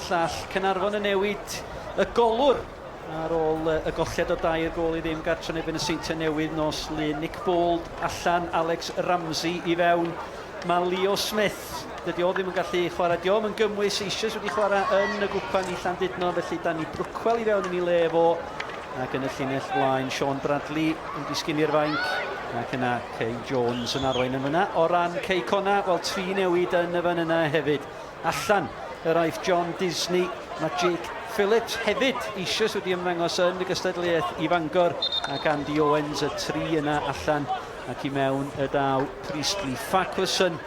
llall. Caernarfon yn newid y golwr ar ôl y golliad o dair gôl i ddim gartre yn erbyn y Seintiau Newydd nos Lun. Nick Bold allan, Alex Ramsey i fewn. Mae Leo Smith, dydy o ddim yn gallu chwarae, dio yn gymwys, eisoes wedi chwarae yn y gwpan i Llandudno, felly Danny Brookwell i fewn yn ei le fo. Ac yn y llinell flaen, Sean Bradley yn disgyn i'r fainc, ac yna Kay Jones yn arwain yn fyna. O ran Cei Connah, wel, tri newid yn y fan yna hefyd. Allan yr aeth John Disney, mae Jake Phillips hefyd eisoes wedi ymddangos yn y gystadleuaeth i Fangor, ac Andy Owens, y tri yna allan ac i mewn y daw Priestley Farquharson.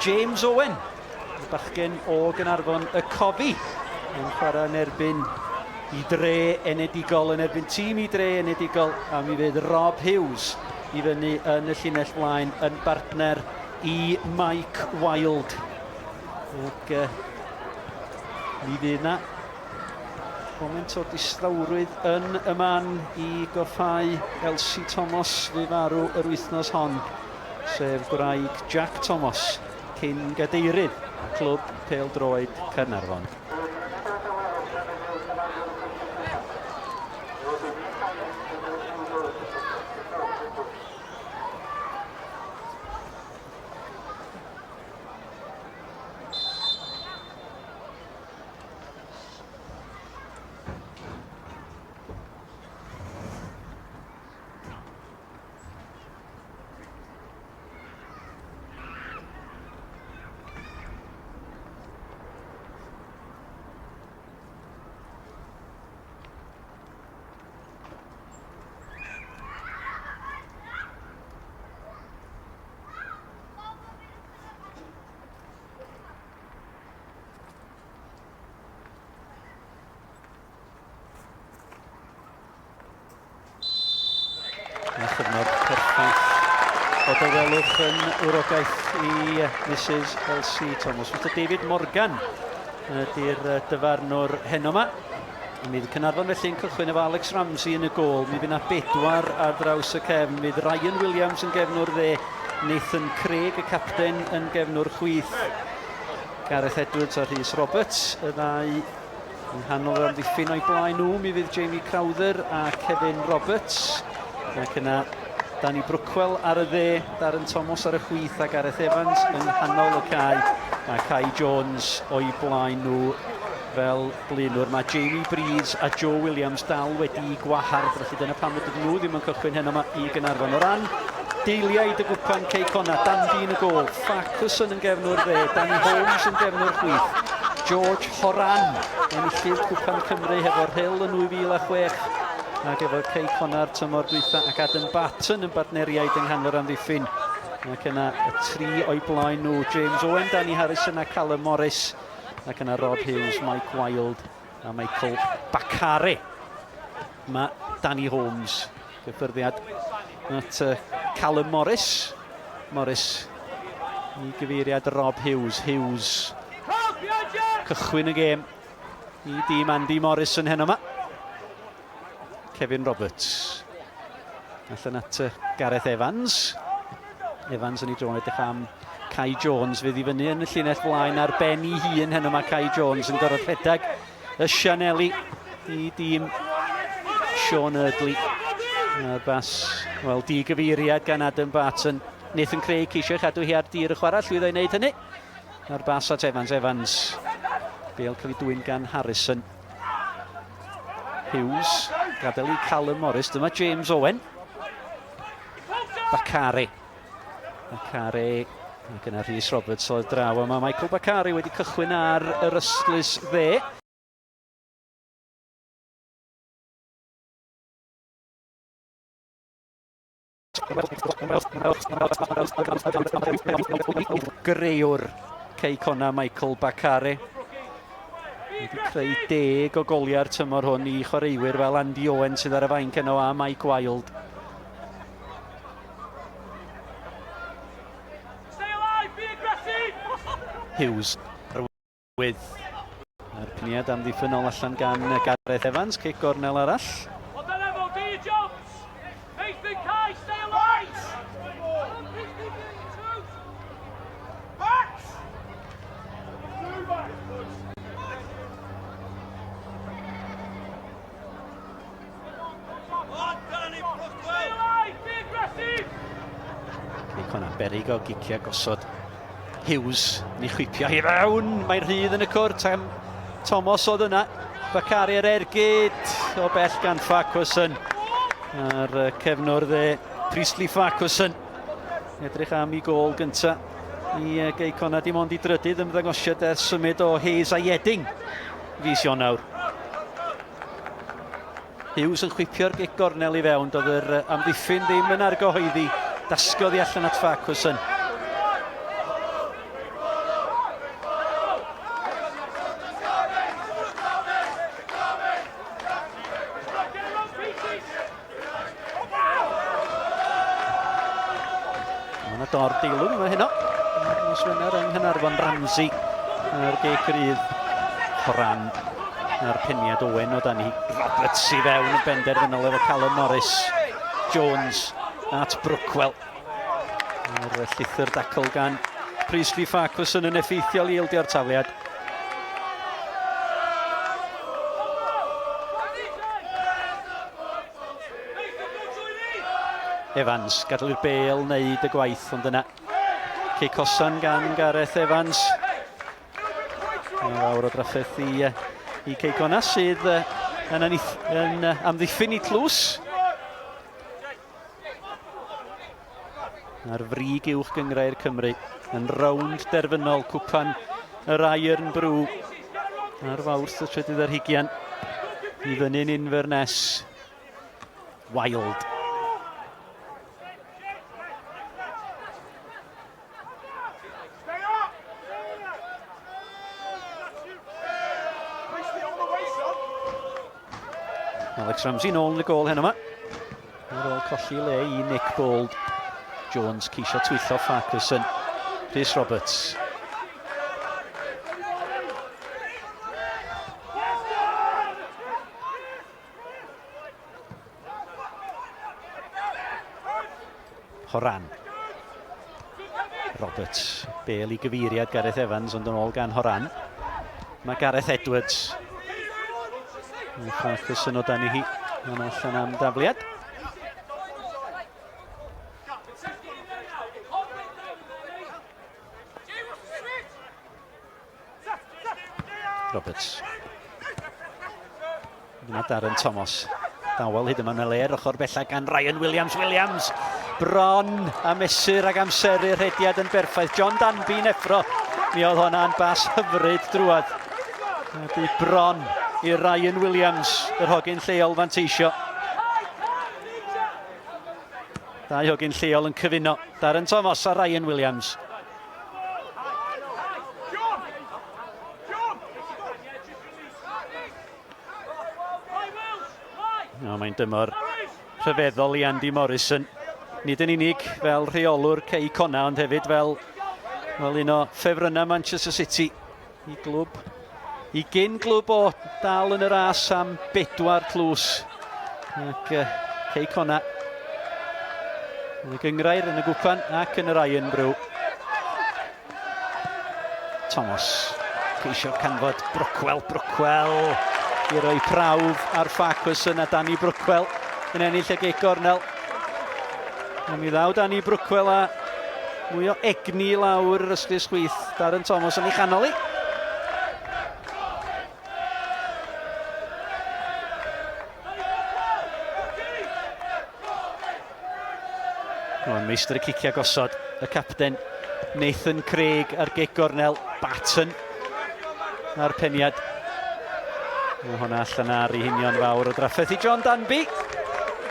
James Owen, y bachgen o Gaernarfon y Cofi, yn chwarae yn erbyn i dre enedigol, yn erbyn tîm i dre enedigol, a mi fydd Rob Hughes i fyny yn y llinell flaen yn bartner i Mike Wilde. Ac mi fydd na foment o distawrwydd yn y man i goffau Elsie Thomas fu farw yr wythnos hon, sef gwraig Jack Thomas, cyn gadeirydd Clwb Pêl-droed Caernarfon. A chyfnod perffaith o dawelwch yn wrogaeth i Mrs Elsie Thomas. Mr David Morgan ydy'r dyfarnwr heno yma. Mi fydd Caernarfon felly'n cychwyn efo Alex Ramsey yn y gôl. Mi fydd yna bedwar ar draws y cefn. Fydd Ryan Williams yn gefnwr dde, Nathan Craig y capten yn gefnwr chwith, Gareth Edwards a Rhys Roberts, y ddau yng nghanol yr amddiffyn o'i blaen nhw. Mi fydd Jamie Crowther a Kevin Roberts. Ac yna Danny Brookwell ar y dde, Darren Thomas ar y chwith a Gareth Evans yng nghanol y cae a Kai Jones o'i blaen nhw fel blaenwr. Mae Jamie Breeze a Joe Williams dal wedi'i gwahardd, felly dyna pam ydyn nhw ddim yn cychwyn heno yma i Gaernarfon. O ran deiliaid y gwpan Cei Connah, Dandy yn y gôl, Farquharson yn gefnwr dde, Danny Holmes yn gefnwr chwith, George Horan, enillydd Cwpan Cymru hefo'r Rhyl yn 2006, ac efo Cei Connah'r tymor dwytha, ac Adam Barton yn bartneriaid yng nghanol yr amddiffyn. Ac yna y tri o'i blaen nhw, James Owen, Danny Harrison a Callum Morris. Ac yna Rob Hughes, Mike Wilde a Michael Bakare. Mae Danny Holmes, gyffyrddiad at Callum Morris. Morris i gyfeiriad Rob Hughes. Hughes cychwyn y gêm i dîm Andy Morris yn heno yma. Kevin Roberts. Allan at Gareth Evans. Evans yn ei dro'n edrych am Kai Jones fydd i fyny yn y llinell flaen ar ben ei hun heno mae Kai Jones yn gorfod rhedeg y sianeli i dîm Sean Eardley. A'r bas, wel, digyfeiriad gan Adam Barton. Nathan Craig ceisio chadw hi ar dir y chwarae, llwyddo i wneud hynny. A'r bas at Evans, Evans. Bel cael ei dwyn gan Harrison. Hughes, gadael i Callum Morris. Dyma James Owen. Bakare. Bakare. Ac yna Rhys Roberts oedd draw. A mae Michael Bakare wedi cychwyn ar yr ystlys dde. Greuwr Cei Connah Michael Bakare wedi creu deg o goliau'r tymor hwn i chwaraewyr fel Andy Owen sydd ar y fainc yno a Mike Wilde. Hughes With. A'r pniad amddiffynnol allan gan Gareth Evans, cic gornel arall. Berig o gicio gosod. Hughes yn ei chwipio hi fewn. Mae'n rhydd yn y cwrt am Thomas oedd yna. Bakari yr ergyd o bell gan Farquharson. A'r cefnwr dde, Priestley Farquharson. Edrych am ei gôl gynta i Gei Connah, dim ond i drydydd ymddangosiad ers symud o Hayes a Yeading fis Ionawr. Hughes yn chwipio'r gic gornel i fewn, doedd yr amddiffyn ddim yn argyhoeddi. Dasgodd i allan at Farquharson. Mae yna dor deilwng yma heno. Nos Wener yng Nghaernarfon, Ramsey a'r gic rydd Horan a'r peniad Owen o dan hi. Roberts i fewn yn benderfynol efo Callum Morris. Jones at Brookwell. A'r llithr dacl gan Priestley Farquharson yn effeithiol i ildio'r tafliad. Evans, gadael i'r bel wneud y gwaith, ond yna cic hosan gan Gareth Evans. Mae'n fawr o drafferth i, i Cei Connah sydd yn, yn, yn amddiffyn i tlws. Ar frig uwch gynghrair Cymru yn rownd derfynol cwpan yr Iron Brew ar Fawrth y trydydd ar hugian i fyny'n Inverness. Wild. Alex Ramsey nôl yn y gôl heno yma. Ar ôl colli le i Nick Bold. Jones ceisio twyllo Farquharson. Rhys Roberts. Horan. Roberts, bel i gyfeiriad Gareth Evans, ond yn ôl gan Horan. Mae Gareth Edwards. Yn Farquharson o dan i hi. Mae'n allan am dafliad. Roberts. Dyma Darren Thomas. Dawel hyd yma yn y le'r ochr bella gan Ryan Williams. Williams bron a mesur ag amseru rhediad yn berffaith. John Danby yn effro. Mi oedd hwnna'n bas hyfryd drwad. Ydy bron i Ryan Williams, yr hogyn lleol fanteisio. Dau hogyn lleol yn cyfuno. Darren Thomas a Ryan Williams. No, mae'n dymor rhyfeddol i Andy Morrison. Nid yn unig fel rheolwr Cei Connah, ond hefyd fel, fel un o ffefrynnau Manchester City i glwb, i gyn glwb o dal yn y ras am bedwar tlws. Ac uh, Cei Connah yn y gyngrair, yn y gwpan ac yn yr Iron Brew. Thomas ceisio canfod Brookwell, Brookwell i roi prawf ar Farquharson a Danny Brookwell yn ennill y gic gornel. A mi ddaw Danny Brookwell a mwy o egni lawr yr ystlys chwith. Darren Thomas yn ei chanol i. Ond meistr y ciciau gosod, y capten Nathan Craig ar gic gornel, Barton a'r peniad. Mae hwnna allan ar ei hunion fawr o drafferth i John Danby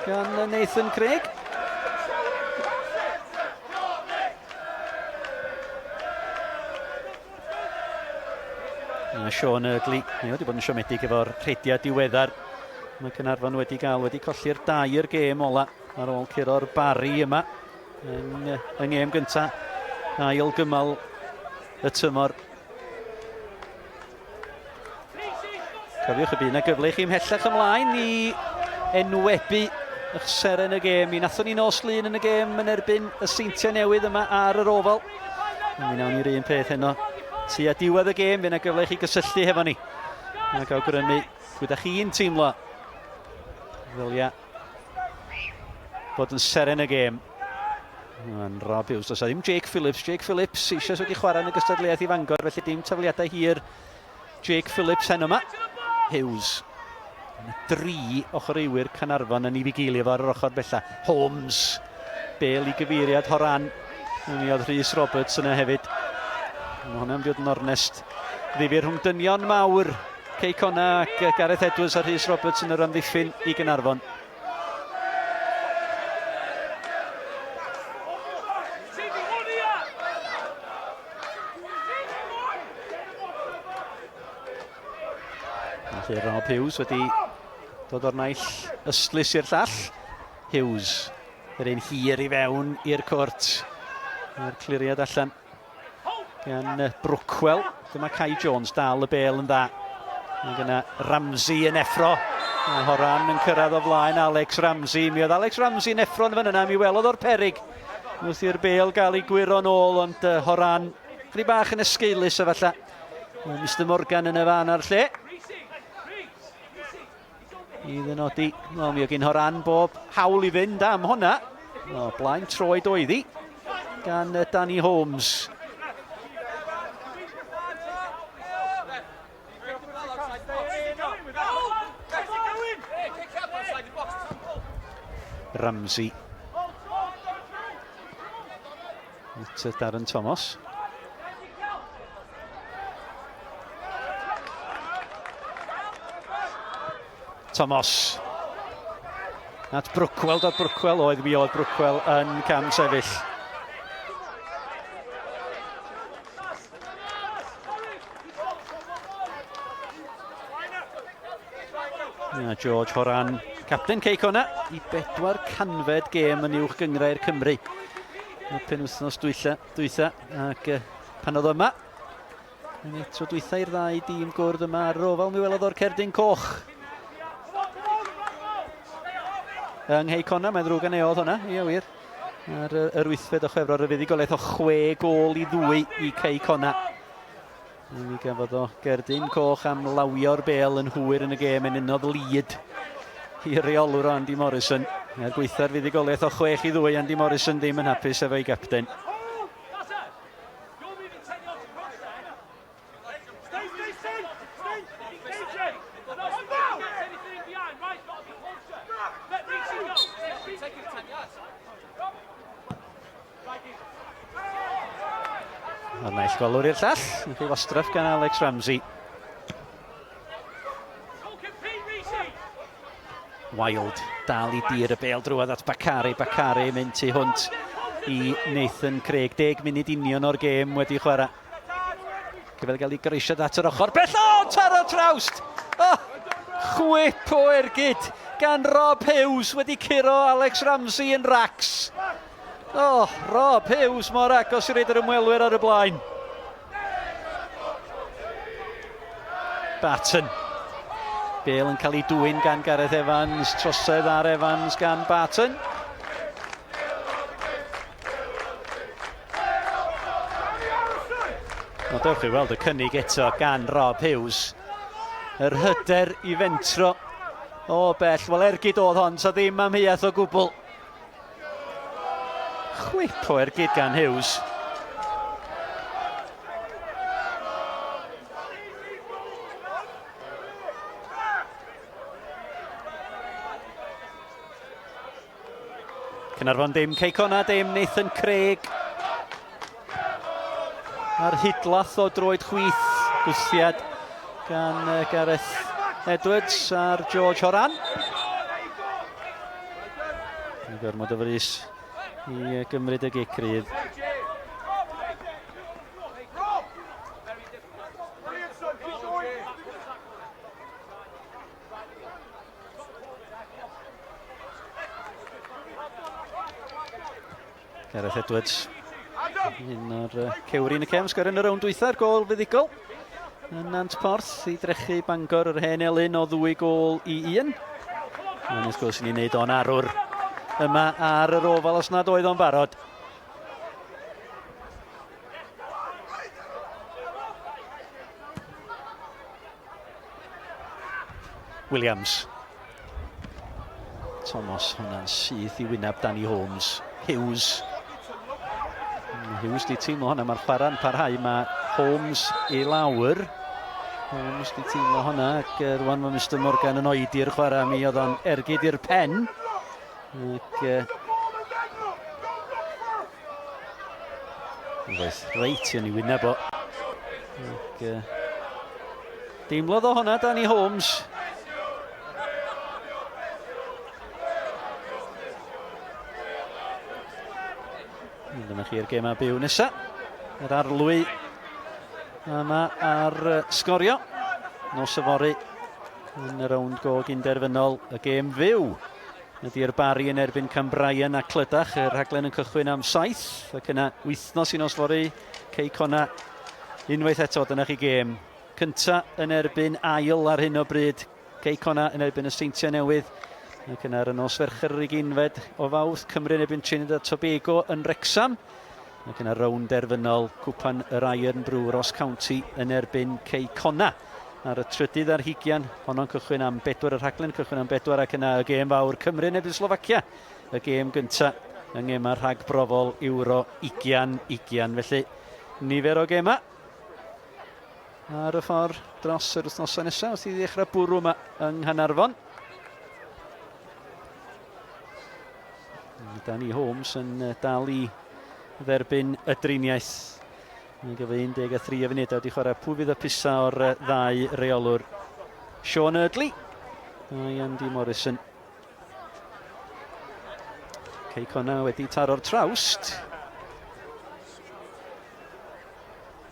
gan Nathan Craig. Mae Sean Erdley, mae wedi bod yn siomedig efo'r rhediad diweddar. Mae Caernarfon wedi gael, wedi colli'r dair gêm ola ar ôl curo'r Barri yma yng, yng ngêm gyntaf ail gymal y tymor. Cofiwch y bydd yna gyfle i chi ymhellach ymlaen i enwebu eich seren y gêm. Mi nathon ni nos Lun yn y gêm yn erbyn y Seintiau Newydd yma ar yr Ofal. Mi wnawn ni'r un peth heno. Tua diwedd y gêm, fydd yna gyfle i chi gysylltu hefo ni. Ac awgrymu pwy da chi'n teimlo ddylia bod yn seren y gêm. Yn Rob Hughes, does ddim Jake Phillips. Jake Phillips eisoes wedi chwarae yn y gystadleuaeth i Fangor, felly dim tafliadau hir Jake Phillips heno yma. Hughes. Yna dri o chwaraewyr Caernarfon yn ei fugeilio fo ar yr ochr bella. Holmes. Bel i gyfeiriad Horan. Mi oedd Rhys Roberts yna hefyd. Mae hwnna'n mynd i fod yn ornest ddifyr rhwng dynion mawr. Cei Connah ac Gareth Edwards a Rhys Roberts yn yr amddiffyn i Gaernarfon. Felly Rob Hughes wedi dod o'r naill ystlys i'r llall. Hughes, yr un hir i fewn i'r cwrt. Mae'r cliriad allan gan Brookwell. Dyma Kai Jones dal y bel yn dda. Mae yna Ramsey yn effro. Mae Horan yn cyrraedd o flaen Alex Ramsey. Mi oedd Alex Ramsey yn effro yn fan yna. Mi welodd o'r perig wrth i'r bel gael ei gwyro'n ôl, ond Horan chydig bach yn esgeulus efallai. Mr Morgan yn y fan a'r lle. I ddynodi, wel mi oedd gyn Horan bob hawl i fynd am hwnna. O, blaen troed oedd hi gan Danny Holmes. Ramsey. At Darren Thomas. Thomas. At Brookwell, dod Brookwell oedd, mi oedd Brookwell yn cam sefyll. A George Horan, capten Cei Connah, i bedwar canfed gêm yn uwch gynghrair Cymru. Y penwythnos dwytha, dwytha ac pan oedd yma, yn y tro dwytha i'r ddau dîm gwrdd yma ar yr ofal, mi welodd o'r cerdyn coch. Yng Nghei Connah, mae'n ddrwg gan ei oedd hwnna, ie wir. Ar yr wythfed o Chwefror y fuddugoliaeth o 6-2 i Cei Connah. Mi gafodd o gerdyn coch am lawio'r bêl yn hwyr yn y gêm yn unodd lead i reolwr o Andy Morrison. Er gweitha'r fuddugoliaeth o 6-2, Andy Morrison ddim yn hapus efo'i gapten. A'r naill golwr i'r llall, yn chi wastraff gan Alex Ramsey. Wild dal i dir y bel drwodd at Bakari. Bakari mynd tu hwnt i Nathan Craig. 10 munud union o'r gêm wedi chwarae. Cyfle gael ei groesiad at yr ochr. Bell o, taro trawst! Oh, chwip o ergyd gan Rob Hughes wedi curo Alex Ramsey yn racs. Oh, Rob Hughes mor agos i reid yr ymwelwyr ar y blaen. Barton. Bale yn cael ei dwyn gan Gareth Evans. Trosedd ar Evans gan Barton. Wel, dewch i weld y cynnig eto gan Rob Hughes. Yr hyder i fentro o bell. Wel, ergyd oedd hon, so ddim amheuaeth o gwbl. Chwip o ergyd gan Hughes. Caernarfon dim, Cei Connah dim, Nathan Craig. A'r hidlath o droed chwith, gwthiad gan Gareth Edwards a'r George Horan. Yn gormod o frys i gymryd y gic rydd. Gareth Edwards, un o'r cewri yn y cefn, sgorio yn y rownd dwytha, gôl fuddugol yn Nant Porth i drechu Bangor yr hen elyn o 2-1. Mae'n wrth gwrs i ni'n neud o'n arwr yma ar yr ofal os nad oedd o'n barod. Williams. Thomas, hwnna'n syth i wyneb Danny Holmes. Hughes. Hughes di teimlo hwnna, mae'r chwarae'n parhau, mae Holmes i lawr. Holmes di teimlo hwnna, ac rwan mae Mr Morgan yn oedi'r chwarae, mi oedd o'n ergyd i'r pen. Ac, Ddoeth reit yn ei wyneb o. Ac, deimlodd o hwnna Danny Holmes. Dyma chi'r gemau byw nesaf. Yr arlwy yma ar sgorio. Nos yfory yn y rownd go gynderfynol y gêm fyw. Ydy'r Barri yn erbyn Cambrian a Clydach. Y rhaglen yn cychwyn am 7 ac yna wythnos i nos fory Cei Conna unwaith eto. Dyna chi gêm cynta yn erbyn ail ar hyn o bryd. Cei Connah yn erbyn y Seintiau Newydd. Ac yna ar y nos Fercher yr ugeinfed o Fawrth, Cymru yn erbyn Trinidad Tobago yn Wrecsam. Ac yna rownd derfynol Cwpan yr Iron Brew Ross County yn erbyn Cei Connah. Ar y trydydd ar hugian, honno'n cychwyn am bedwar, y rhaglen cychwyn am bedwar, ac yna y gêm fawr Cymru yn erbyn Slofacia. Y gêm gyntaf yng ngemau rhagbrofol Euro 2020. Felly, nifer o gemau ar y ffordd dros yr wythnosau nesaf wrth i ddechrau bwrw yma yng Nghanarfon. Danny Holmes yn dal i dderbyn y driniaeth. Mae'n gyfer 13 o funudau wedi chwarae. Pwy fydd y pisa o'r ddau reolwr? Sean Erdley a Andy Morrison. Cei Connah wedi taro'r trawst.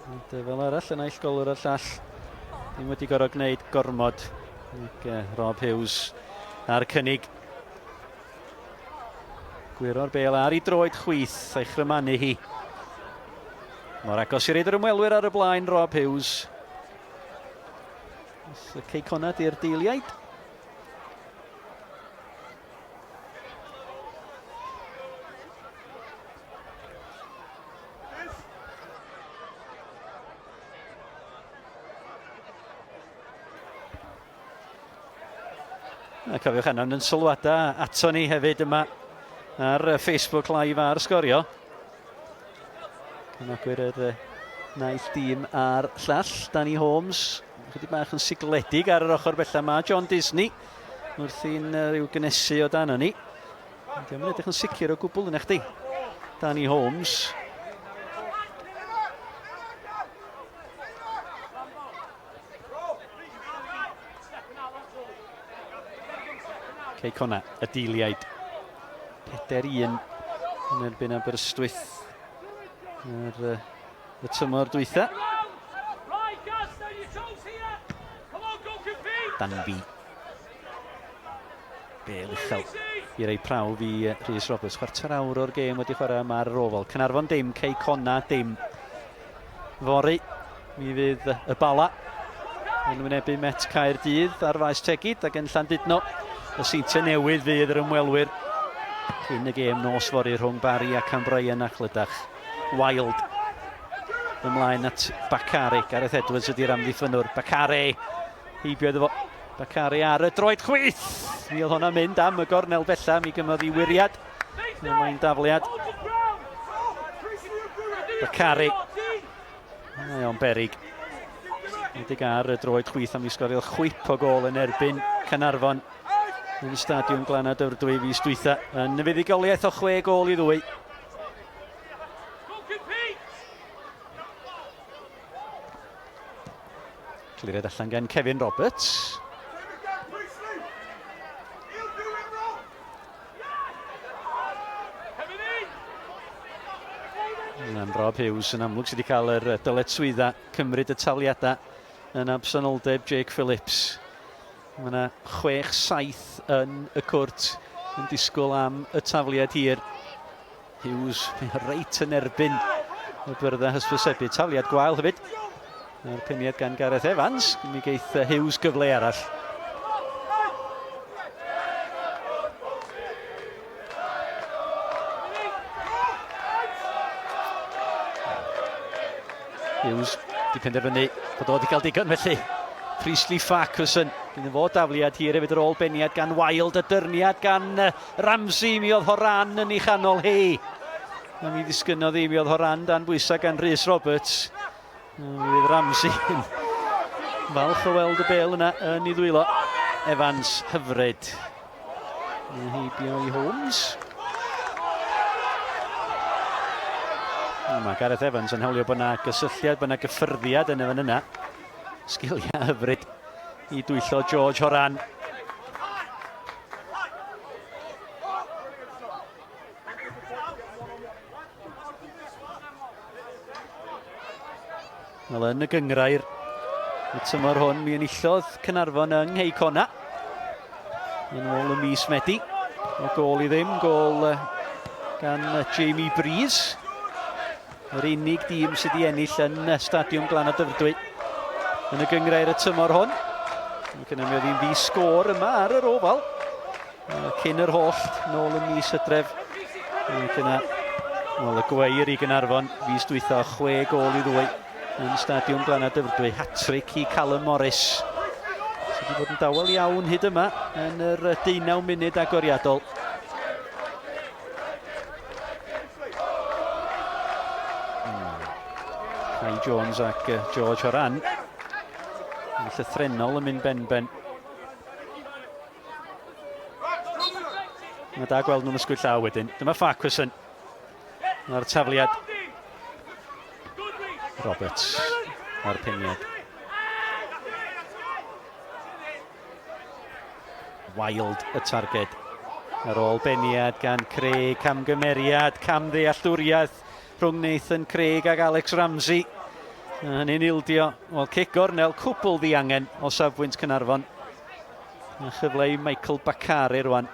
Ond fel arall, y naill golwr a'r llall ddim wedi gorfod gwneud gormod. Ac Rob Hughes ar cynnig. Gwyro'r bel ar ei droed chwith a'i chrymanu hi. Mor agos i reid yr ymwelwyr ar y blaen, Rob Hughes. Cei Connah di'r deiliaid. A cofiwch annon yn sylwadau ato ni hefyd yma ar Facebook Live ar Sgorio. Cefnogwyr yr naill dîm a'r llall. Danny Holmes, chydig bach yn sigledig ar yr ochr bella mae John Disney wrthi'n rhyw gynnesu o dan ni. Diolch yn edrych yn sicr o gwbl yn eich di. Danny Holmes. Cei Connah, y deiliaid. 4-1 yn erbyn Aberystwyth ar y tymor dwytha. Danby. Bel uchel i rei prawf i Rhys Roberts. Chwarter awr o'r gêm wedi chwarae yma ar yr ofal. Caernarfon dim, Cei Connah dim. Fory, mi fydd y Bala yn wynebu Met Caerdydd ar faes Tegid ac yn Llandudno. Y Seintiau Newydd fydd yr ymwelwyr cyn y gêm nos fory rhwng Barry a Cambrian a Clydach. Wild ymlaen at Bakare. Gareth Edwards ydy'r amddiffynnwr. Bakare heibio iddo fo. Bakare ar y droed chwith! Mi oedd hwnna'n mynd am y gornel bella, mi gymodd i wiriad. Mae'n dafliad. Bakare. Mae o'n berig. Wedig ar y droed chwith am i sgorio chwip o gol yn erbyn Caernarfon yn y stadiwm Glannau Dyfrdwy fis dwytha yn y fuddugoliaeth o 6 gôl i 2. Cliriad allan gan Kevin Roberts. Yna'n Rob Hughes yn amlwg sydd wedi cael yr dyletswyddau cymryd y taliadau yn absenoldeb Jake Phillips. Mae yna 6-7 yn y cwrt yn disgwyl am y tafliad hir. Hughes reit yn erbyn y byrddau hysbysebu. Tafliad gwael hefyd. A'r peniad gan Gareth Evans. Mi geith Hughes gyfle arall. Hughes di penderfynu bod o wedi cael digon felly. Priestley Farquharson. Bydd yn fod dafliad hir hefyd ar ôl beniad gan Wild, y dyrniad gan Ramsey, mi oedd Horan yn ei chanol hi. A mi ddisgynnodd hi, mi oedd Horan dan bwysau gan Rhys Roberts. Mi fydd Ramsey yn falch o weld y bel yna yn ei ddwylo. Evans hyfryd. Heibio i Holmes. Mae Gareth Evans yn hawlio bod yna gysylltiad, bod yna gyffyrddiad yn y fan yna. Sgiliau hyfryd i dwyllo George Horan. Wel, yn y gyngrair, y tymor hwn, mi enillodd Cynarfon yng Nghei Cona. Yn ôl y mis Medi. O gol i ddim, gol gan Jamie Breeze. Yr unig dîm sydd wedi ennill yn Stadiwm Glan y Dyfrdwy yn y gyngrair y tymor hwn. Ac yna mi oedd hi'n ddi sgôr yma ar yr ofal. Cyn yr hollt, nôl ym mis Hydref. Ac yna, wel, y gweir i Gynarfon, fis dwytha, 6 gôl i ddwy yn Stadiwm Glannau Dyfrdwy. Hat-trick i Callum Morris. Sydd wedi bod yn dawel iawn hyd yma yn yr 19 munud agoriadol. Kai Jones ac George Horan yn llythrenol yn mynd ben-ben. Mae da gweld nhw'n ysgwyd llaw wedyn. Dyma Farquharson. Mae'r tafliad. Roberts a'r peniad. Wild y targed. Ar ôl beniad gan Craig, camgymeriad, camddealltwriaeth rhwng Nathan Craig ac Alex Ramsey. Hynny'n ildio. Wel, cic gornel cwbl ddiangen o safbwynt Cynarfon. A chyfle i Michael Bakari rwan.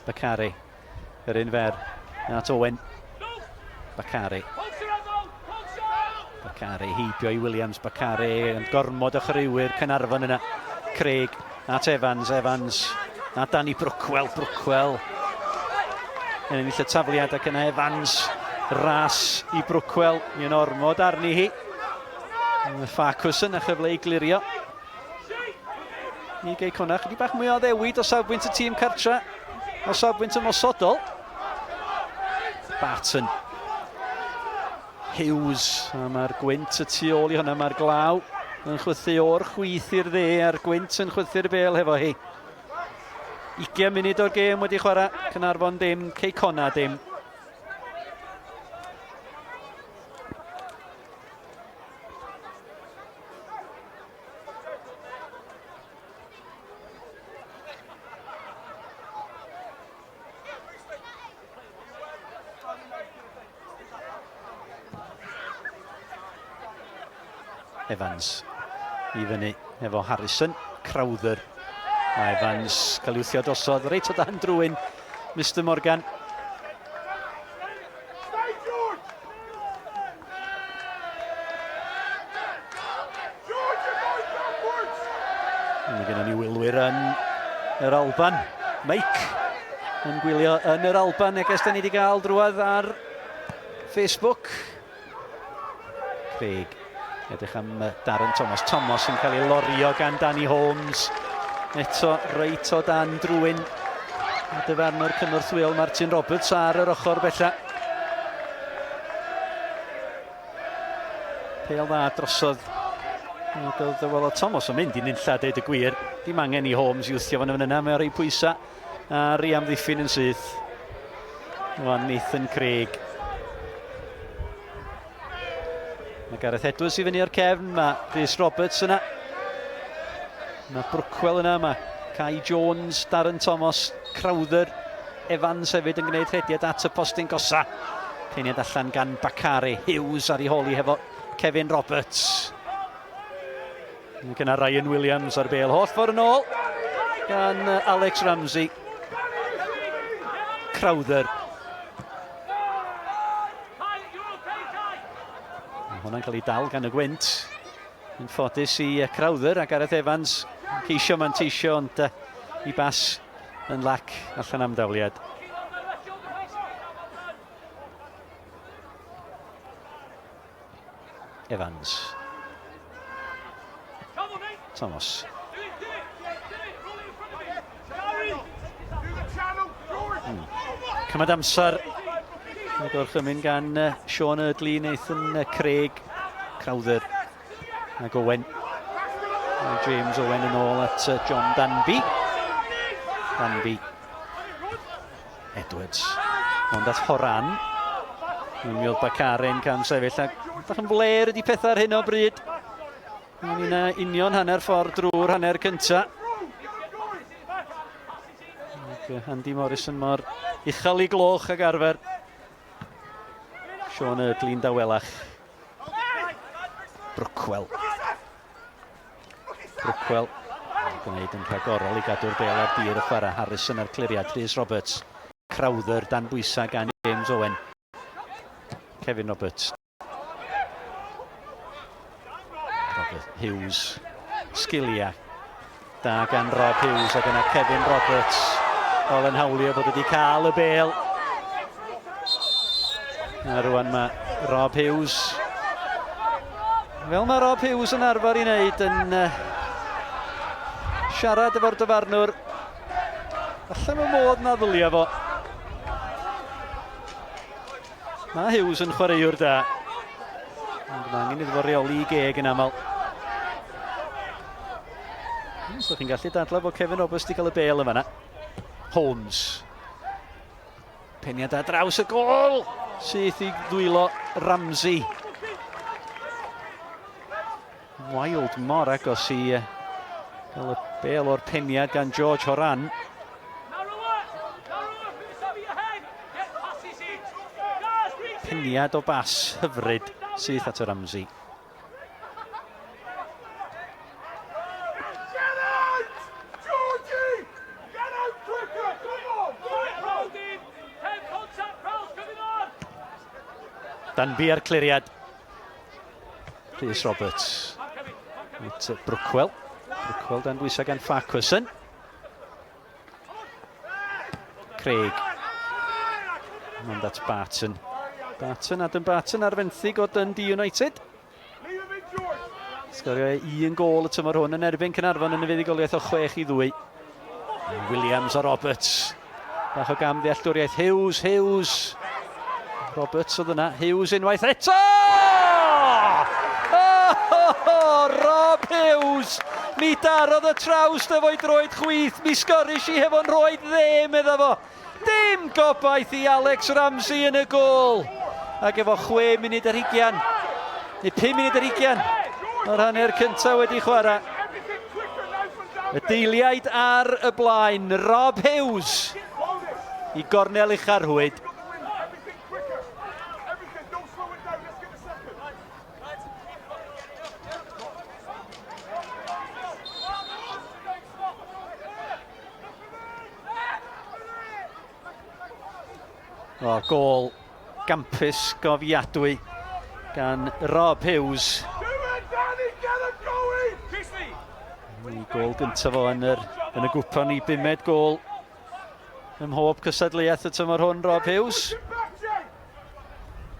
Bakari. Yr un fer. At Owen. Bakari. Bakari heibio i Williams. Bakari yn gormod o chwaraewyr Caernarfon yna. Craig at Evans. Evans a Danny Brookwell. Brookwell yn ennill y tafliad ac yna Evans ras i Brookwell. Yn ormod arni hi. Farquharson a chyfle i glirio. I Gei Connah, chydig bach mwy o addewid o safbwynt y tîm cartra, o safbwynt ymosodol. Barton. Hughes, a mae'r gwynt y tu ôl i hwnna, mae'r glaw yn chwythu o'r chwith i'r dde, a'r gwynt yn chwythu'r bel hefo hi. 20 munud o'r gêm wedi chwarae, Caernarfon dim, Cei Connah dim. Evans i fyny efo Harrison, Crowther. Mae Evans cael ei wthio drosodd reit o dan drwy'n Mr Morgan. Mae gennym ni wylwyr yn yr Alban. Mike yn gwylio yn yr Alban. Neges da ni wedi gael drwad ar Facebook. Craig edrych am Darren Thomas. Thomas yn cael ei lorio gan Danny Holmes. Eto reit o dan drwy'n dyfarnwr cynorthwyol Martin Roberts ar yr ochr bella. Pêl dda drosodd. Ac oedd wel, Thomas yn mynd i nunlla, deud y gwir. Dim angen i Holmes i wthio fan yna, mae o'r ei pwysau ar ei amddiffyn yn syth. Rwan Nathan Craig. Mae Gareth Edwards i fyny o'r cefn, mae Rhys Roberts yna. Mae Brookwell yna, mae Kai Jones, Darren Thomas, Crowther, Evans hefyd yn gwneud rhediad at y postyn gosa. Peniad allan gan Bakari. Hughes ar ei holi hefo Kevin Roberts. Ac yna Ryan Williams ar bel holl ffordd yn ôl gan Alex Ramsey. Crowther. Mae hwnna'n cael ei dal gan y gwynt. Yn ffodus i Crowther a Gareth Evans ceisio manteisio ond i bas yn lac allan am dafliad. Evans. Thomas. Cymryd amser y gorchymyn gan Sean Erdley, Nathan Craig, Crowther ac Owen. James Owen yn ôl at John Danby. Danby. Edwards. Ond at Horan. Mi oedd Bacaren cam sefyll ac bach yn fler ydi pethau ar hyn o bryd. Mae'n ni'n union hanner ffordd drwy'r hanner cynta. Ac Andy Morrison mor uchel i gloch ag arfer. Sean Erdley'n dawelach. Brookwell. Brookwell yn gwneud yn rhagorol i gadw'r bel ar dir y chwarae. Harrison ar cliriad. Rhys Roberts. Crowther dan bwysau gan James Owen. Kevin Roberts. Robert Hughes. Sgiliau da gan Rob Hughes ac yna Kevin Roberts. Ol yn hawlio bod wedi cael y bel. A rwan mae Rob Hughes, fel mae Rob Hughes yn arfer i wneud, yn siarad efo'r dyfarnwr. Allan mewn modd na ddylia fo. Mae Hughes yn chwaraewr da. Ond mae angen iddo fo reoli i geg yn aml. So chi'n gallu dadlau bod Kevin Roberts wedi cael y bel yn fanna. Holmes. Peniad ar draws y gol! Syth i ddwylo Ramsey. Wild mor agos i gael y bel o'r peniad gan George Horan. Peniad o bas hyfryd syth at y Ramsey. Danby ar cliriad. Rhys Roberts. At Brookwell. Brookwell dan bwysau gan Farquharson. Craig. Mynd at Barton. Barton, Adam Barton ar fenthyg o Dundee United. Sgorio e un gol y tymor hwn yn erbyn Caernarfon yn y fuddugoliaeth o 6-2. Williams a Roberts. Bach o gam ddealltwriaeth. Hughes, Hughes. Roberts oedd yna. Hughes unwaith eto! Oh, Rob Hughes! Mi darodd y trawst efo'i droed chwith. Mi sgorish i hefo'n rhoed dde, medda fo. Dim gobaith i Alex Ramsey yn y gôl. Ac efo 6 munud ar hugian, neu 5 munud ar hugian, o'r hanner cyntaf wedi chwarae. Y deiliaid ar y blaen, Rob Hughes i gornel ucha'r rhwyd. O, gol gampus gofiadwy gan Rob Hughes. Ei gol gyntaf fo yn, yr, yn y gwpan i bumed gol ym mhob cystadleuaeth y tymor hwn, Rob Hughes.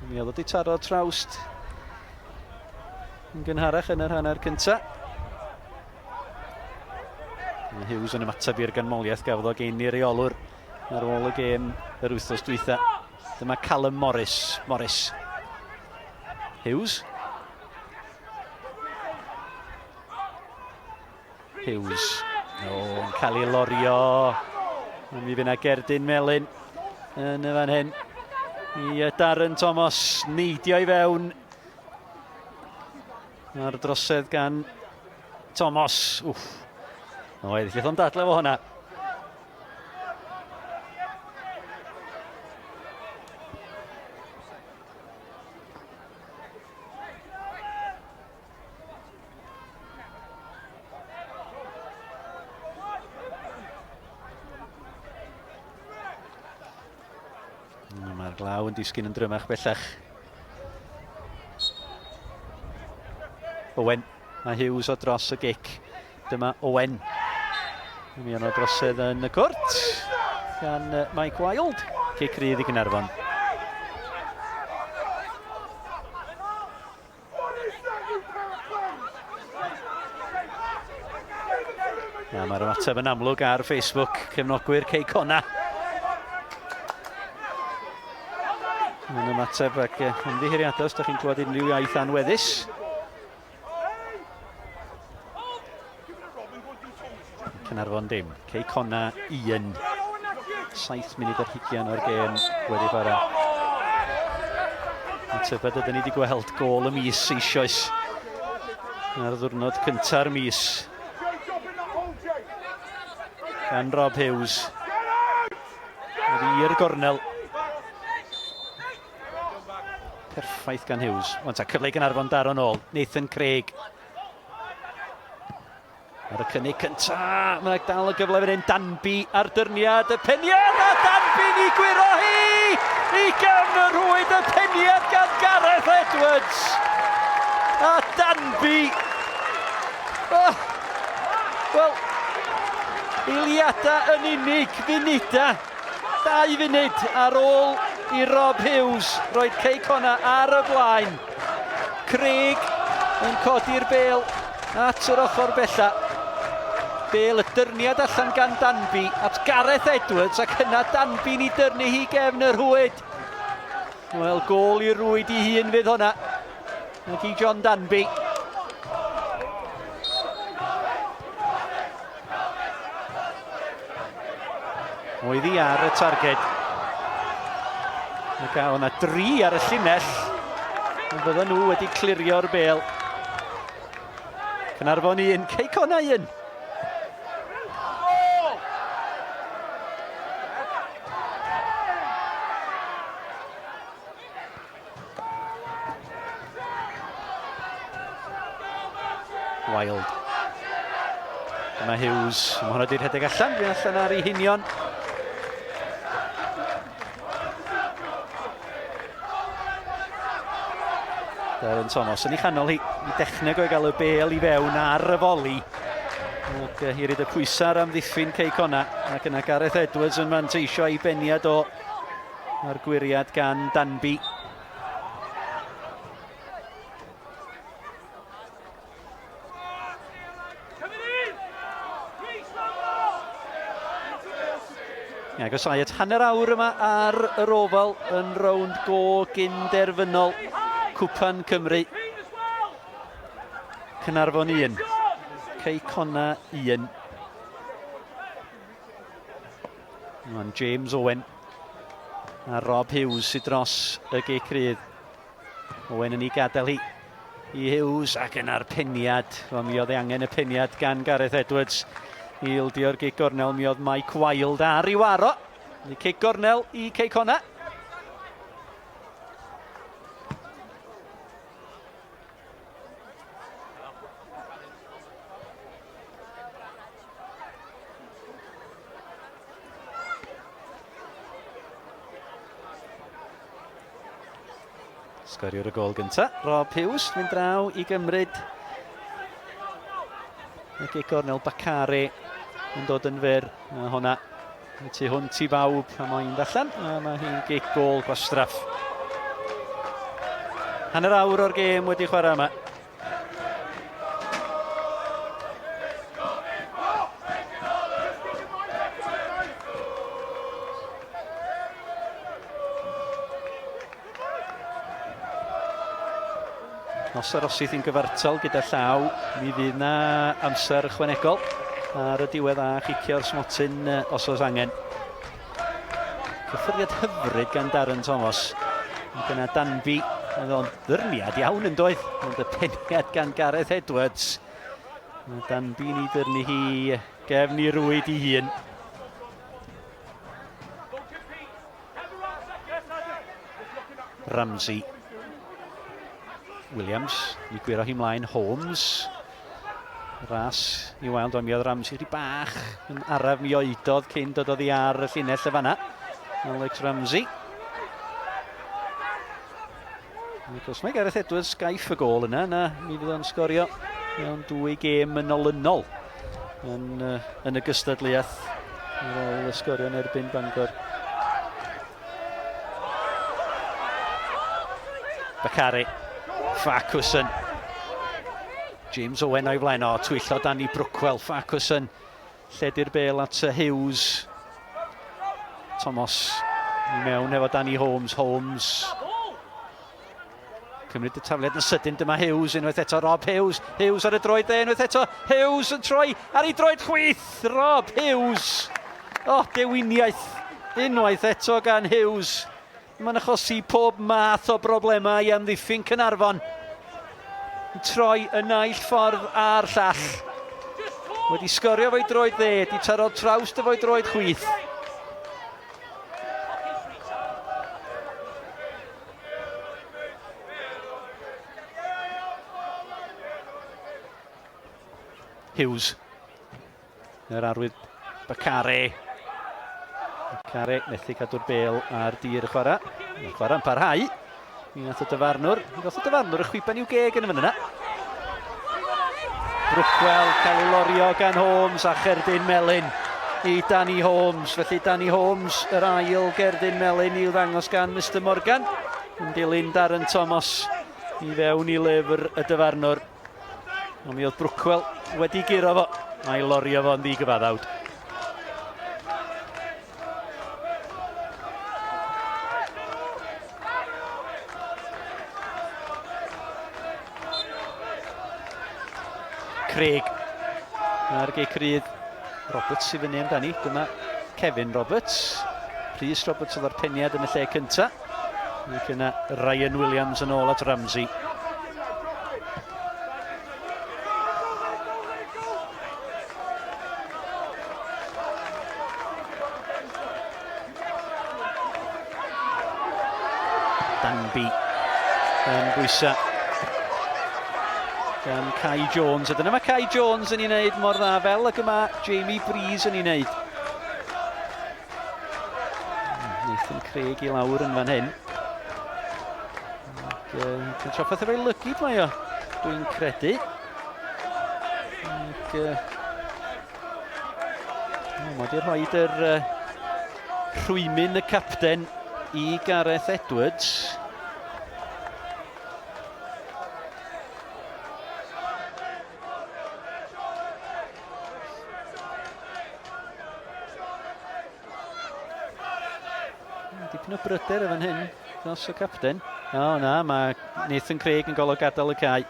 Mi oedd wedi taro trawst yn gynharach yn yr hanner cyntaf. Mae Hughes yn ymateb i'r ganmoliaeth gafodd o gen i reolwr ar ôl y gêm yr wythnos dwytha. Dyma Callum Morris. Morris. Hughes. Hughes. O, yn cael ei lorio. Mi fydd yna gerdyn melyn yn y fan hyn. I Darren Thomas neidio i fewn. A'r drosedd gan Thomas. Wff. Oedd, lleth o'n dadle fo hwnna. Mae'r glaw yn disgyn yn drymach bellach. Owen, mae Hughes o dros y gic. Dyma Owen. Mi yno drosedd yn y cwrt gan Mike Wild. Cic rydd i Gynarfon. Na, mae'r ymateb yn amlwg ar Facebook, cefnogwyr Cei Cona. Mae'n ymateb ac ymddiheuriadau os ydych chi'n clywed unrhyw iaith anweddus. Caernarfon dim. Cei Cona 1. 7 munud ar hugian o'r gêm wedi chwarae. Yn tybed ydyn ni wedi gweld gôl y mis eisoes ar ddwrnod cynta'r mis gan Rob Hughes. I'r gornel. Perffaith gan Hughes. Wan ta, cyfle i Gaernarfon daro nôl. Nathan Craig. Ar y cynnig cynta, mae dal y gyfle fan hyn. Danby ar dyrniad y peniad a Danby'n i gwyro hi! I gefn y rhwyd y peniad gan Gareth Edwards. A Danby... Oh, Wel, eiliadau yn unig, funudau. 2 funud ar ôl i Rob Hughes roi Cei Connah ar y blaen. Craig yn codi'r bel at yr ochr bella. Bel y dyrniad allan gan Danby at Gareth Edwards ac yna Danby'n i dyrnu hi gefn y rhwyd. Wel, gôl i rwyd i hun fydd hwnna. Ac i John Danby. Oedd hi ar y targed. Ac a o'na dri ar y llinell. Ond fydden nhw wedi clirio'r bel. Cynarfon un, Cei Connah un. Wild. Dyma Hughes. Mae hwnna wedi rhedeg allan. Dwi'n allan ar ei hunion. Darren Thomas yn ei chanol hi. I dechneg o'i gael y bel i fewn ar y foli. Ac hi ryd y pwysau ar amddiffyn Cei Connah. Ac yna Gareth Edwards yn manteisio ei beniad o A'r gwyriad gan Danby. Agosau at hanner awr yma ar yr ofal yn rownd go gynderfynol Cwpan Cymru. Cynarfon 1, Cei Connah 1. Mae'n James Owen a Rob Hughes sydd dros y gic rydd. Owen yn ei gadael hi i Hughes ac yna'r peniad. Wel, mi oedd ei angen y peniad gan Gareth Edwards i ildio'r gic gornel. Mi oedd Mike Wilde ar ei waro. Y cic gornel i Cei Connah. Sgoriwr y gol gyntaf, Rob Hughes, mynd draw i gymryd y gic gornel Bakare yn dod yn fyr. A hwnna y tu hwnt i bawb a mae'n allan, a mae hi'n gic gol gwastraff. Hanner awr o'r gêm wedi chwarae yma. Os arosith hi'n gyfartal gyda llaw, mi fydd na amser ychwanegol ar y diwedd a chicio'r smotyn os oes angen. Cyffyrddiad hyfryd gan Darren Thomas. Ac yna Danby, oedd o'n ddyrniad iawn yn doedd, ond y peniad gan Gareth Edwards. Mae Danby'n ei dyrnu hi gefn i rwyd i hun. Ramsey. Williams, i gwiro hi mlaen, Holmes. Ras i weld, ond mi oedd Ramsey rhy bach yn araf mi oedodd cyn dod oddi ar y llinell y fanna. Alex Ramsey. Ac os mae Gareth Edwards gaiff y gôl yna, na mi fydd o'n sgorio mewn dwy gêm yn olynol yn, uh, yn y gystadleuaeth ar ôl y sgorio yn erbyn Bangor. Bakari, Farquharson. James Owen o'i flaen o, twyllo Danny Brookwell, Farquharson. Lledu'r bel at Hughes. Thomas i mewn efo Danny Holmes. Holmes cymryd y tafliad yn sydyn. Dyma Hughes unwaith eto. Rob Hughes. Hughes ar y droed dde unwaith eto. Hughes yn troi ar ei droed chwith. Rob Hughes. O, oh, dewiniaeth. Unwaith eto gan Hughes. Mae'n achosi pob math o broblemau i amddiffyn Caernarfon. Yn troi y naill ffordd a'r llall. Wedi sgorio fo'i droed dde, di taro trawst efo'i droed chwith. Hughes. Yr arwydd Bakare. Bakare methu cadw'r bel ar dir y chwarae. Mae'r chwarae'n parhau. Mi nath y dyfarnwr, mi gath y dyfarnwr y chwiban i'w geg yn y fan yna. Brookwell cael ei lorio gan Holmes a cherdyn melyn i Danny Holmes. Felly Danny Holmes, yr ail gerdyn melyn i'w ddangos gan Mr Morgan. Yn dilyn Darren Thomas i fewn i lyfr y dyfarnwr. Ond mi oedd Brookwell wedi guro fo a'i lorio fo yn ddigyfaddawd. Craig ar gic rydd. Roberts i fyny amdani. Dyma Kevin Roberts. Rhys Roberts oedd ar peniad yn y lle cyntaf. Ac yna Ryan Williams yn ôl at Ramsey. Danby yn bwysa gan Kai Jones. A dyna mae Kai Jones yn ei wneud mor dda fel ag y mae Jamie Breeze yn ei wneud. Nathan Craig i lawr yn fan hyn. Ac, uh, trafferth efo'i lygid mae o, dwi'n credu. Ac, uh, oh, mae wedi rhoi yr uh, rhwymyn y capten i Gareth Edwards. Dipyn o bryder yn fan hyn dros y capten. O oh, na, mae Nathan Craig yn golwg gadael y cae.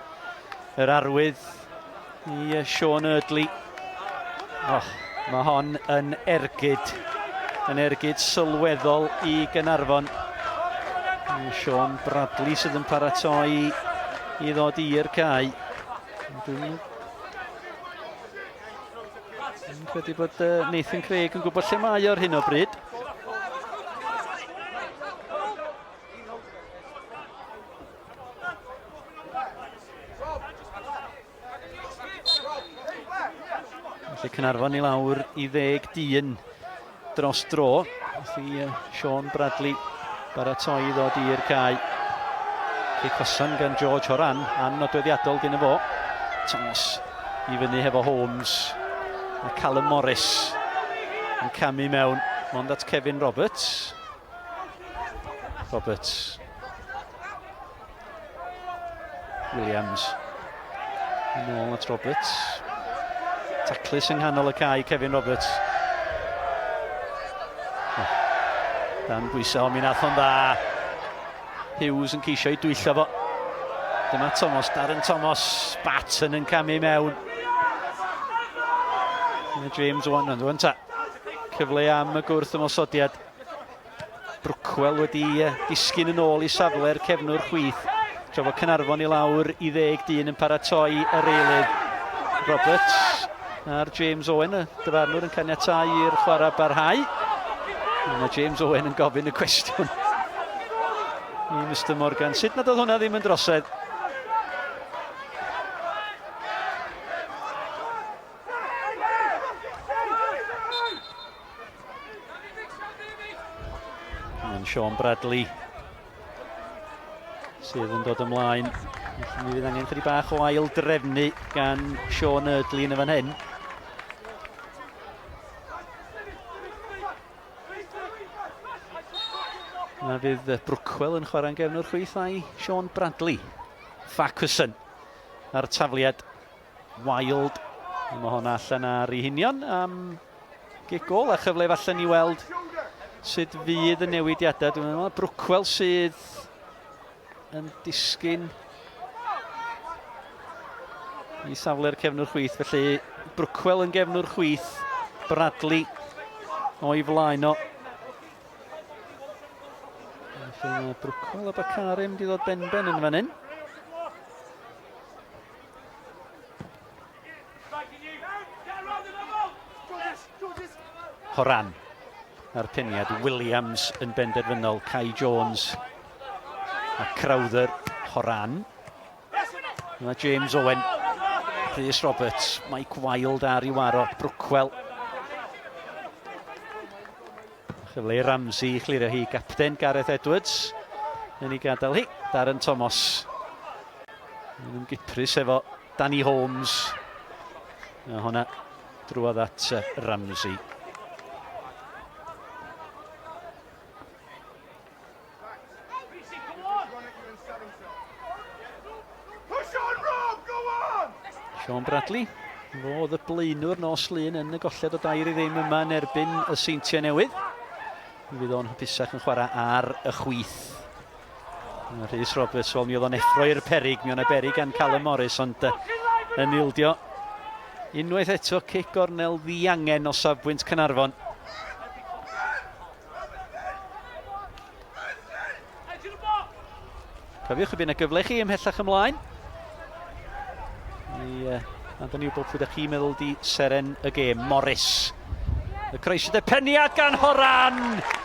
Yr arwydd i Sean Erdley. Oh, mae hon yn ergyd. Yn ergyd sylweddol i Gaernarfon. Sean Bradley sydd yn paratoi i ddod i'r cae. Dwi'n Dwi'n credu bod Nathan Craig yn gwybod lle mae ar hyn o bryd. Felly Cynarfon i lawr i ddeg dyn dros dro. Wrth i Sean Bradley baratoi i ddod i'r cae. Cic hosan gan George Horan, annodweddiadol gyda fo. Thomas i fyny hefo Holmes a Callum Morris yn camu mewn. Mond at Kevin Roberts. Roberts Williams. Yn ôl at Roberts. Taclus yng nghanol y cae, Kevin Roberts. Oh, dan bwysau, ond mi nath o'n dda. Hughes yn ceisio i dwyllo fo. Dyma Thomas, Darren Thomas, Barton yn camu mewn. James Owen, ond ta. Cyfle am y gwrth ymosodiad. Brookwell wedi disgyn yn ôl i safle'r cefnwr chwith. Tra fod Caernarfon i lawr i ddeg dyn yn paratoi yr eilydd. Roberts a'r James Owen, y dyfarnwr yn caniatáu i'r chwarae barhau. Mae James Owen yn gofyn y cwestiwn i Mr Morgan. Sut nad oedd hwnna ddim yn drosedd? Mae'n Sean Bradley sydd yn dod ymlaen. Felly mi fydd angen chydig bach o ail drefnu gan Sean Erdley yn y fan hyn. A fydd Brookwell yn chwarae'n gefnwr chwith a'i Sean Bradley. Farquharson a'r tafliad Wild. Mae honna allan ar ei hunion am gic gol a chyfle falle ni weld sut fydd y newidiadau. Dwi'n meddwl Brookwell sydd yn disgyn i safle'r cefnwr chwith. Felly Brookwell yn gefnwr chwith, Bradley o'i flaen o. Felly mae Brookwell a Bakari mynd i ddod benben yn fan hyn. Horan a'r peniad Williams yn benderfynol, Kai Jones a Crowther Horan. Yna James Owen, Rhys Roberts, Mike Wild ar i waro, Brookwell. Chyfle i Ramsey i chlirio hi, gapten Gareth Edwards yn ei gadael hi, Darren Thomas. Yn ymgiprys efo Danny Holmes. A hwnna drwodd at Ramsey. Sean Bradley, fo oedd y blaenwr nos Lun yn y golled o 2-0 yma yn erbyn y Seintiau Newydd. Mi fydd o'n hapusach yn chwarae ar y chwith. Rhys Roberts, wel mi oedd o'n effro i'r perig, mi o'n berig gan Callum Morris, ond yn ildio unwaith eto cic gornel ddiangen o safbwynt Caernarfon. Cofiwch y bydd yna gyfle chi ymhellach ymlaen. I adael ni wybod pwy ydych chi'n meddwl di seren y gêm. Morris. Y croesiad y peniad gan Horan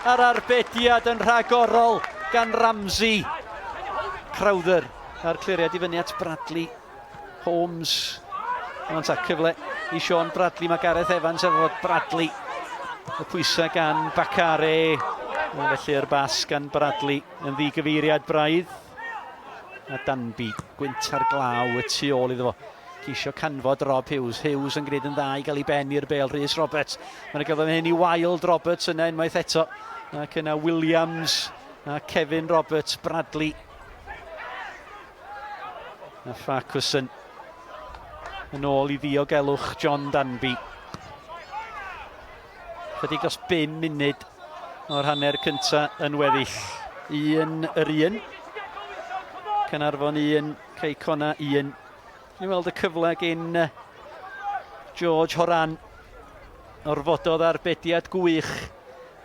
a'r arbediad yn rhagorol gan Ramsey. Crowther a'r cliriad i fyny at Bradley. Holmes. Ond ta cyfle i Sean Bradley. Mae Gareth Evans efo fod Bradley. Y pwysau gan Bakare. Felly yr bas gan Bradley yn ddigyfeiriad braidd. A Danby, gwynt ar glaw y tu ôl iddo fo. Ceisio canfod Rob Hughes. Hughes yn gwneud yn dda i gael ei ben i'r bel. Rhys Roberts. Mae'n gyfle hyn i Wild Roberts yna unwaith eto. Ac yna Williams a Kevin Roberts. Bradley A Farquharson yn ôl i ddiogelwch John Danby. Chydig dros 5 munud o'r hanner cynta yn weddill. Un yr un. Caernarfon un, Cei Conna un. Ni'n weld y cyfle gyn George Horan. Orfododd arbediad gwych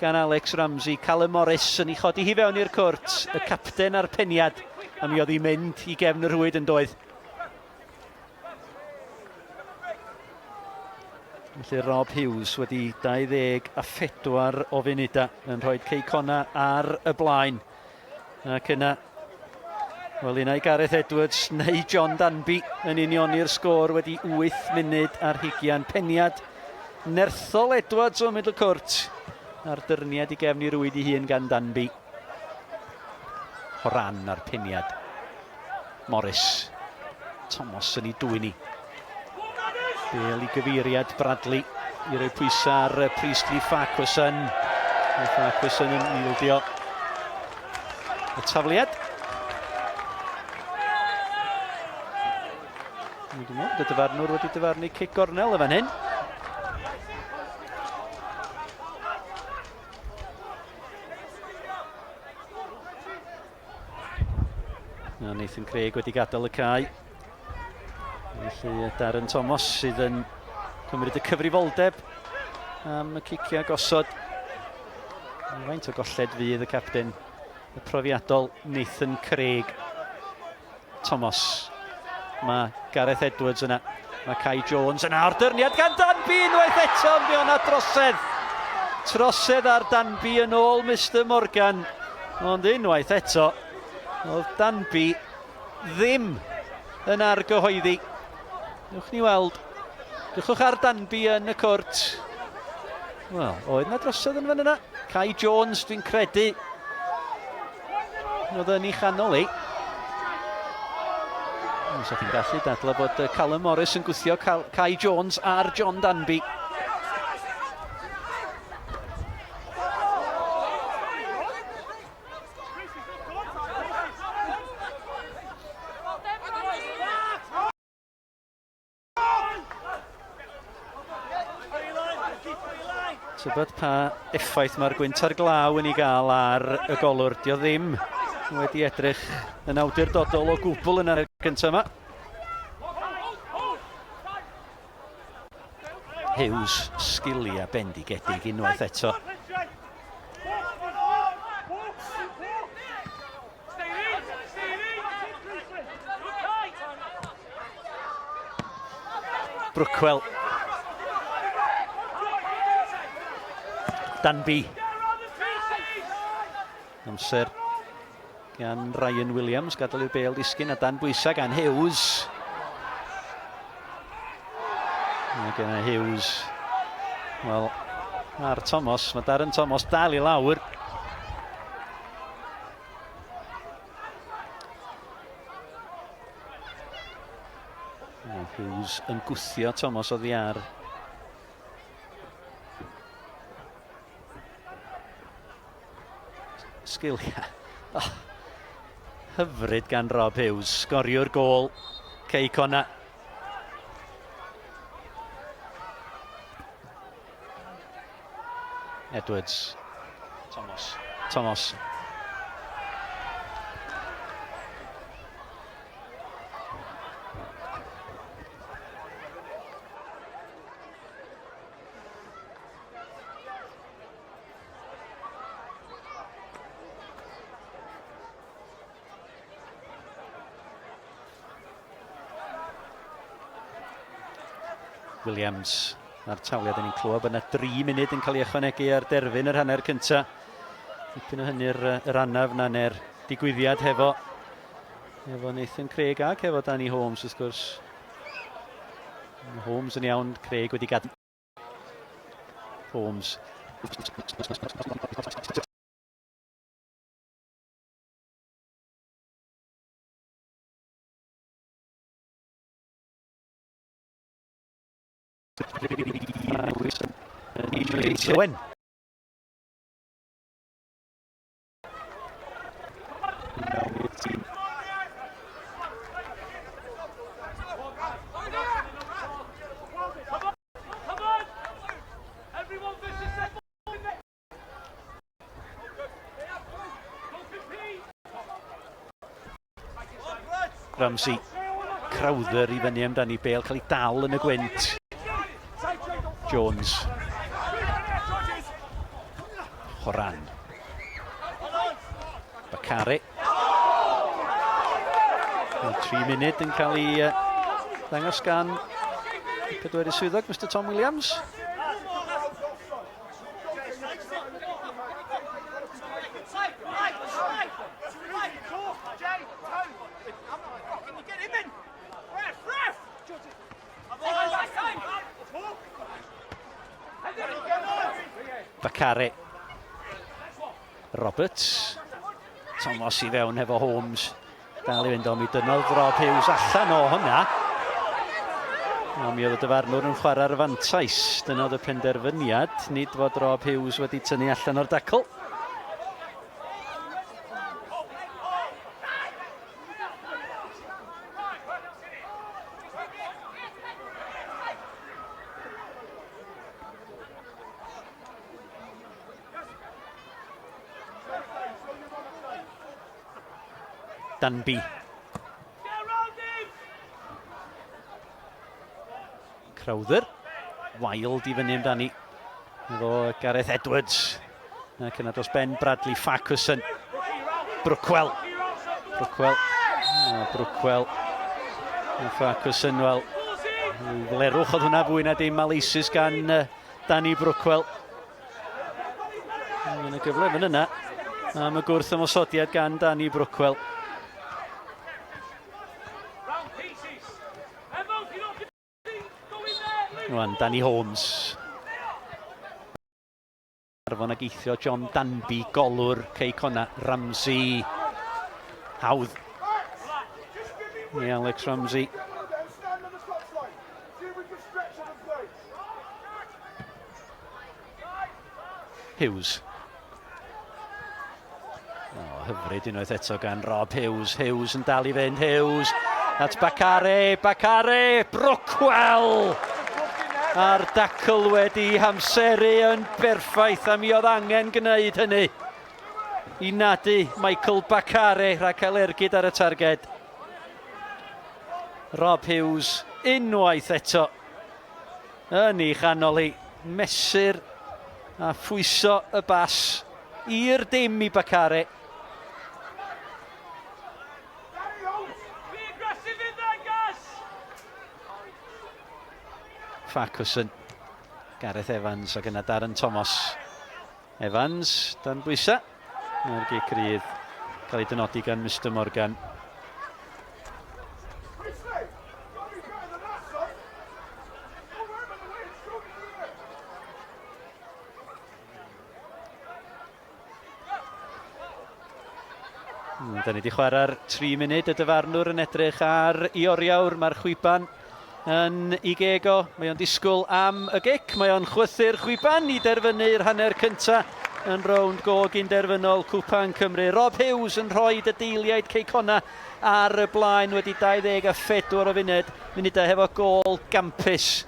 gan Alex Ramsey. Callum Morris yn ei chodi hi fewn i'r cwrt. Y capten a'r peniad. A mi oedd hi'n mynd i gefn y rhwyd yn doedd. Felly Rob Hughes wedi 24 o funudau yn rhoi Cei Connah ar y blaen. Ac yna, wel unai Gareth Edwards neu John Danby yn unioni'r sgôr wedi 8 munud ar hugian. Peniad nerthol Edwards o middle court a'r dyrniad i gefn i rwyd i hun gan Danby. Horan a'r peniad. Morris. Thomas yn ei dwyn i. Bel i gyfeiriad Bradley i roi pwysau ar Priestley Farquharson. Mae Farquharson yn ildio y tafliad. Dwi'n meddwl bod y dyfarnwr wedi dyfarnu cic gornel y fan hyn. A Nathan Craig wedi gadael y cae. Felly Darren Thomas sydd yn cymryd y cyfrifoldeb am y ciciau gosod. Faint o golled fydd y capten, y profiadol Nathan Craig. Thomas. Mae Gareth Edwards yna. Mae Kai Jones yna. O'r dyrniad gan Danby unwaith eto. Mi o'na drosedd. Trosedd ar Danby yn ôl Mr Morgan. Ond unwaith eto, oedd Danby ddim yn argyhoeddi. Newch ni weld. Drychwch ar Danby yn y cwrt. Wel, oedd na drosedd yn fan yna. Kai Jones, dwi'n credu. Oedd yn ei chanol ei. Os chi'n gallu dadlau bod Callum Morris yn gwthio Kai Jones ar John Danby. Tybed pa effaith mae'r gwynt a'r glaw yn ei gael ar y golwr. Dio ddim wedi edrych yn awdurdodol o gwbl yn yr gyntaf yma. Hughes, sgiliau bendigedig unwaith eto. Brookwell. Danby. Amser gan Ryan Williams, gadael i'r bêl ddisgyn a dan bwysau gan Hughes. Mae gen Hughes. Wel, ar Thomas, mae Darren Thomas dal i lawr. Hughes yn gwthio Thomas oddi ar. Sgiliau. Oh, hyfryd gan Rob Hughes. Sgoriwr gôl. Cei Conna. Edwards. Thomas. Thomas. Williams. Mae'r taliad yn ni'n clywed bod yna 3 munud yn cael ei ychwanegu ar derfyn yr hanner cyntaf. Dipyn o hynny'r yr anaf na neu'r digwyddiad hefo efo Nathan Craig ac efo Danny Holmes wrth gwrs. Holmes yn iawn, Craig wedi gadael. Holmes. Owen. Ramsey. Crowther i fyny amdani. Bale cael ei dal yn y gwynt. Jones. Horan. Bakare. Mae 3 munud yn cael ei ddangos gan y pedwerydd swyddog, Mr Tom Williams. Bakare. Roberts. Thomas i fewn hefo Holmes. Dal i fynd o, mi dynnodd Rob Hughes allan o hwnna. A mi oedd y dyfarnwr yn chwarae'r fantais. Dyna oedd y penderfyniad, nid fod Rob Hughes wedi tynnu allan o'r dacl. Danby. Crowther. Wild i fyny amdani. Efo Gareth Edwards. Ac yna dros ben Bradley Farquharson. Brookwell. Brookwell. Oh, Brookwell. A Farquharson, wel, flerwch oedd hwnna fwy na dim maleisus gan Danny Brookwell. Mae yna gyfle fan yna am y gwrth ymosodiad gan Danny Brookwell. Rwan, Danny Holmes. Arfon ag eithrio John Danby, golwr Cei Conna, Ramsey. Hawdd. I Alex Ramsey. Hughes. Oh, hyfryd unwaith eto gan Rob Hughes. Hughes yn dal i fynd. Hughes at Bakare. Bakare! Brookwell! A'r dacl wedi hamseru yn berffaith a mi oedd angen gwneud hynny i nadu Michael Bakare rhag cael ergyd ar y targed. Rob Hughes unwaith eto yn ei chanol hi. Mesur a phwyso y bas i'r dim i Bakare. Farquharson, Gareth Evans ac yna Darren Thomas. Evans dan bwysau. Mae'r gic rydd cael ei dynodi gan Mr Morgan. Da ni wedi chwarae'r 3 munud, y dyfarnwr yn edrych ar i oriawr, mae'r chwiban yn i geg o. Mae o'n disgwyl am y gic, mae o'n chwythu'r chwiban i derfynu'r hanner cynta yn rownd go gynderfynol Cwpan Cymru. Rob Hughes yn rhoi y deiliaid Cei Connah ar y blaen wedi 24 o funed, munudau hefo gôl gampus.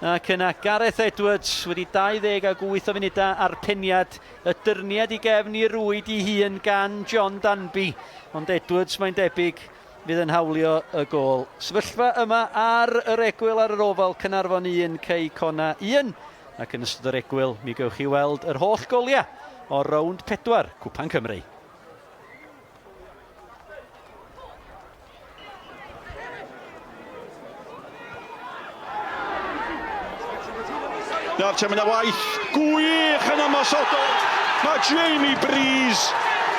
Ac yna Gareth Edwards wedi 28 o funudau ar peniad y dyrniad i gefn i rwyd i hun gan John Danby. Ond Edwards mae'n debyg fydd yn hawlio y gôl. Sefyllfa yma ar yr egwyl ar yr Ofal, Caernarfon 1, Cei Connah 1. Ac yn ystod yr egwyl mi gewch chi weld yr holl goliau o rownd 4 Cwpan Cymru. Nawr te, mae yna waith gwych yn ymosodol. Mae Jamie Breeze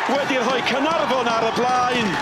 wedi rhoi Caernarfon ar y blaen.